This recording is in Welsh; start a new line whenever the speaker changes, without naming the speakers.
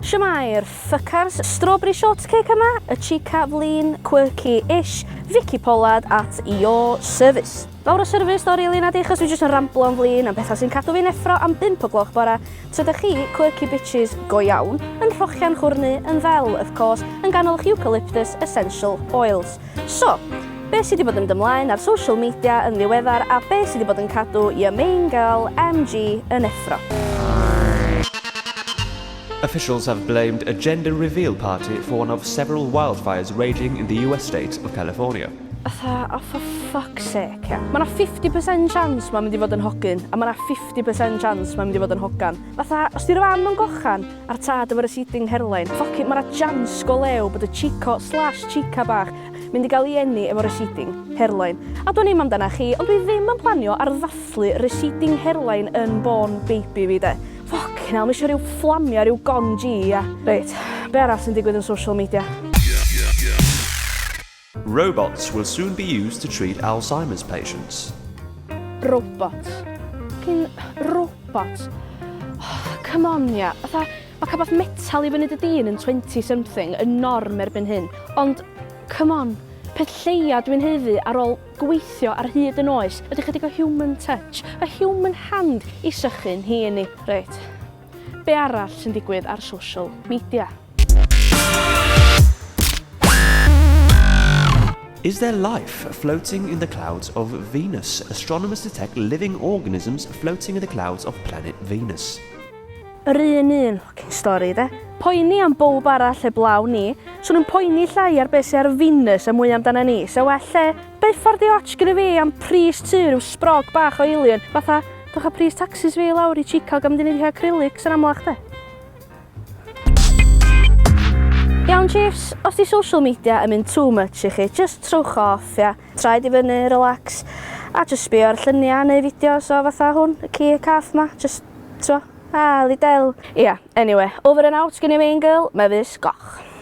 Shwmae'r ffycars, strawberry shortcake yma, y chica flin, quirky-ish, Vicky Pollard at your service. Fawr o service do rili nadi, achos dwi jyst yn ramblo'n flin am bethau sy'n cadw fi'n effro am 5 o gloch bora, tra dych chi, quirky bitches go iawn, yn rhochian chwrnu yn ddel, of course, yn ganol eich eucalyptus essential oils. So, be sy 'di bod yn mynd ymlaen ar social media yn ddiweddar a be sy 'di bod yn cadw your main girl, MG, yn effro?
Officials have blamed a gender reveal party for one of several wildfires raging in the US state of California.
Fatha, oh for fuck's sake, ia. Mae 'na 50% chance mae'n mynd i fod yn hogyn, a mae 'na 50% chance mae'n mynd i fod yn hogan. Fatha, os 'di'r fam yn gochan, a'r tad efo receding hairline, fucking, mae 'na chance go lew bod y chico slash chica bach mynd i gael ei eni efo receding hairline. A dwn i'm amdana chi, ond dwi ddim yn planio ar ddathlu receding hairline unborn baby fi de. Fucking hell, mae eisiau rhyw fflamio, rhyw gone G, ia. Reit, be arall sy'n digwydd yn social media?
Robots will soon be used to treat Alzheimer's patients.
Robots. Fucking robots. Oh, come on, ia. Fatha, mae cael bach metal i fyny dy dîn yn 20-something yn norm erbyn hyn. Ond, come on, peth lleia dwi'n haeddu ar ôl gweithio ar hyd yn oes ydy chydig o human touch, a human hand i sychu'n hun i. Reit, be arall sy'n digwydd ar social media?
Is there life floating in the clouds of Venus? Astronomers detect living organisms floating in the clouds of planet Venus.
Yr un un fucking stori, de. Poeni am bawb arall heblaw ni. Swn nhw'n poeni llai ar beth sy ar Venus a mwy amdana ni. So well lle, be ffordd i ots gyda fi am pris tŷ rhyw sprog bach o alien. Fatha, dwch â pris taxis fi lawr i Chicago am mynd i neud acrylics yn amlach, de. Iawn Chiefs, os di social media yn mynd too much i chi, just trowch off, ia. Traed i fyny, relax, a just sbio ar lluniau neu fideos o fatha hwn, y ci y cath ma, just, t'mo, ah, Lidl. Ia, anyway, over and out gen i main girl, Mefus Goch.